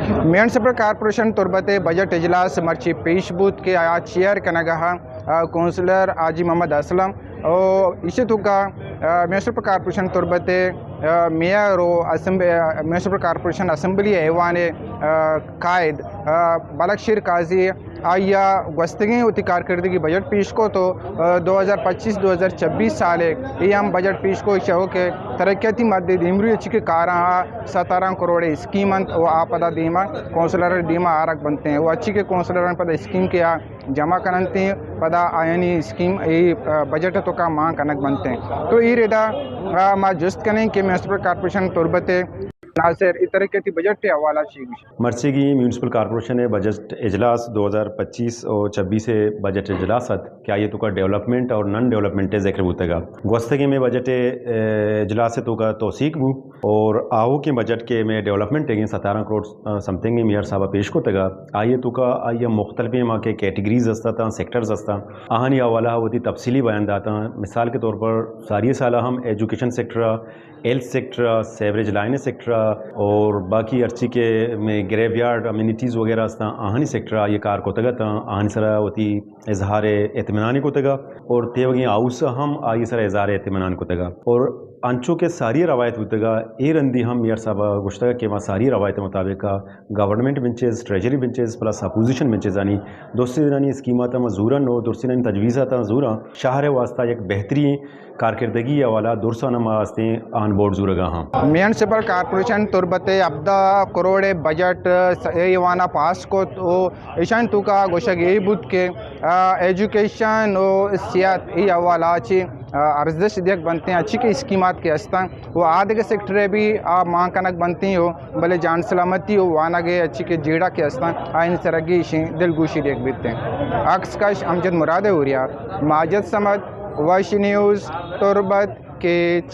Municipal corporation تربت ءِ بجٹ اجلاس مرچی پیش بوت کہ آ چیئر کنگ ءَ، آ، کونسلر حاجی محمد اسلم او ایشی توکا، آ، میونسپل کارپوریشن تربت ءِ، آ، میئر و اسمب-، آ، میونسپل کارپوریشن اسمبلی ایوان ءِ، آ، قائد، آ، بلک شیر قاضی آئی ءَ گوستگیں وتی کارکردگی بجٹ پیش کو تو، آ، دو ہزار پچیس دو ہزار چبیس سال ءِ اے ہم بجٹ پیش کو، ایشی ءَ کہ ترقیاتی مد دیمروی چی کہ کاراں آ ستاراں کروڑ اسکیم انت و آ پدا دیما کونسلر دیما آرگ بنتے ہیں۔ و اچھی کہ کونسلر پدا اسکیم کے آ جمع کننتے ہیں، پدا آیانی اسکیم اے، آ، بجٹ توکا مان کنگ بنتے ہیں۔ تو اے ردا، آ، ما جست کنیں کہ میونسپل کارپوریشن تربت ءِ ناصر، اے ترقیاتی بجٹ ءِ حوالہ چی گوشی؟ مرچیگی میونسپل کارپوریشن ءِ بجٹ اجلاس دو ہزار پچیس و چبیس ءِ بجٹ اجلاس ات کہ آئی توکا ڈیولپمنٹ اور نان ڈیولپمنٹ ءِ ذکر بوتگا۔ گوستگیں میں بجٹ ءِ، اے، اجلاس توکا توثیق بو اور آوکیں بجٹ کے میں ڈیولپمنٹ ءِ ستارہ کروڑ، آ، سمتھنگ میئر صاحب پیش کتگا۔ آئی توکا آئی مختلف ما کے کیٹیگریز ہستا تا، سیکٹرز ہستا، آہانی حوالہ وتی تفصیلی بیان داتا۔ مثال کے طور پر ساری سالہ ہم education sector, health sector, sewerage line sector اور باقی ہرچی کہ میں گریو یارڈ امیونٹیز وغیرہ ہستاں، آہانی سیکٹر آئی کار کتگ اتاں، آہانی سرا وتی اظہار اطمینانی کتگا اور تیوگیں ہاؤس ہم آئی سرا اظہار اطمینان کتگا۔ اور انچو کہ ساری روایت بوتگا، اے رندی ہم میئر صاحب گوشتگا کہ ما ساری روایت مطابق government bunches, treasury bunches plus opposition bunches آنی درستی دنانی اسکیمات ہم زورن و درستی دنانی تجویزات ہم زورن، شہر واسطہ یک بہترین کارکردگی حوالہ درساں ما ہستیں آن بورڈ زورگا ہاں۔ میونسپل کارپوریشن تربت ءِ ہبدہ کروڑ ءِ بجٹ س-، ایوان ءَ پاس کت و ایشان توکا گوشگ اے بوت کہ، آ، ایجوکیشن و صحت ای حوالہ چی، آ، ارزش دیگ بنتے ہیں، اچھی کہ اسکیمات کے ہستاں و آدگہ سیکٹر بھی آ مان کنگ بنتے ہیں، بلے جان سلامتی و وانگ اچھی کہ جیڑہ کے ہستاں، آئین سرگی ایشیں دلگوشی دیگ بیتے ہیں۔ عکس کش امجد مراد اوریار، ماجد سمد، وش نیوز، تربت، کیچ۔